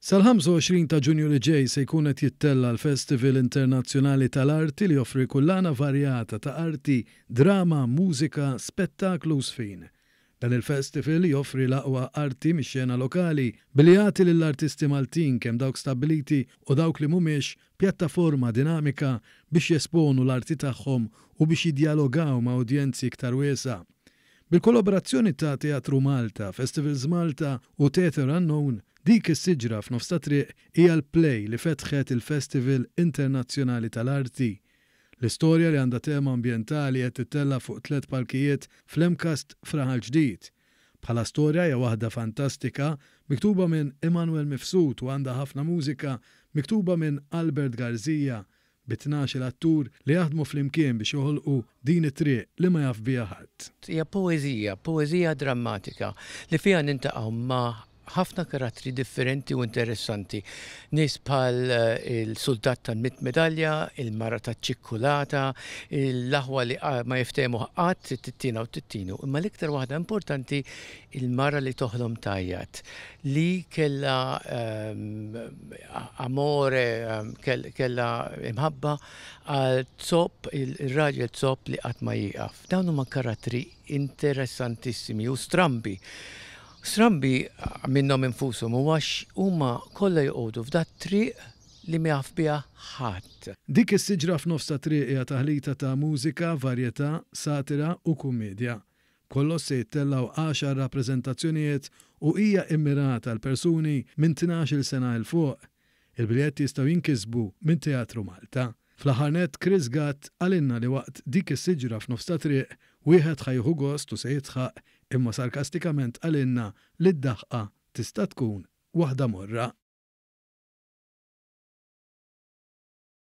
Sal-25 ta' Ġunju li ġej se jkun qed jittella' l-Festival Internazzjonali tal-Arti li joffri kullana varjata ta' arti, drama, mużika, spettaklu u żfin. Dan il-festival joffri l-aqwa arti mix-xena lokali billi jagħti lill-artisti Maltin kemm dawk stabbiliti u dawk li mhumiex pjattaforma dinamika biex jesponu l-arti tagħhom u biex jiddjalogaw ma' udjenzi iktar wiesgħa. Bil-kollaborazzjoni ta' Teatru Malta, Festivals Malta u Theatre Unknown, Dik is-Siġra f'Nofs ta' Triq hija l-play li fetħet il-Festival Internazzjonali tal-Arti. L-istorja li għandha tema ambjentali qed tittella' fuq tlett palkijiet fl-MCAST f'Raħal Ġdid. Bħala storja hija waħda fantastika, miktuba minn Immanuel Mifsud u għandha ħafna mużika miktuba minn Albert Garzia, bi 12-il attur li jaħdmu flimkien biex joħolqu din it-triq li ma jaf biha ħadd. Hija poeżija, poeżija drammatika li fiha nintaqgħu ma' ħafna karattri differenti u interessanti. Nies bħal il-suldat tal-mitt medalja, il-mara taċ-ċikkulata, l-aħwa li ma jiftehmu qatt, it-Tittina u t-Tittinu. Imma l-iktar waħda importanti, il-mara li toħlom tgħajjat, li kellha amore, kellha imħabba għal zopp, ir-raġel zopp li qatt ma jieqaf. Dawn huma karattri interessantissimi u strambi. Strambi minnhom infushom u għax huma kollha joqogħdu f'dat-triq li ma jaf biha ħadd. Dik is-siġra f'nofs ta' triq hija taħlita ta' mużika, varjetà, satira u kummiedja. B'kollox se jittellgħu għaxar rappreżentazzjonijiet u hija immirata għal persuni minn 12-il sena 'l fuq. Il-biljetti jistgħu jinkisbu minn Teatru Malta. Fl-aħħar nett Chris Gatt qalilna li waqt Dik is-siġra f'nofs ta' triq wieħed ħa jieħu gost u se jidħaq imma sarkastikament qalilna li d-daħqa tista' tkun waħda morra.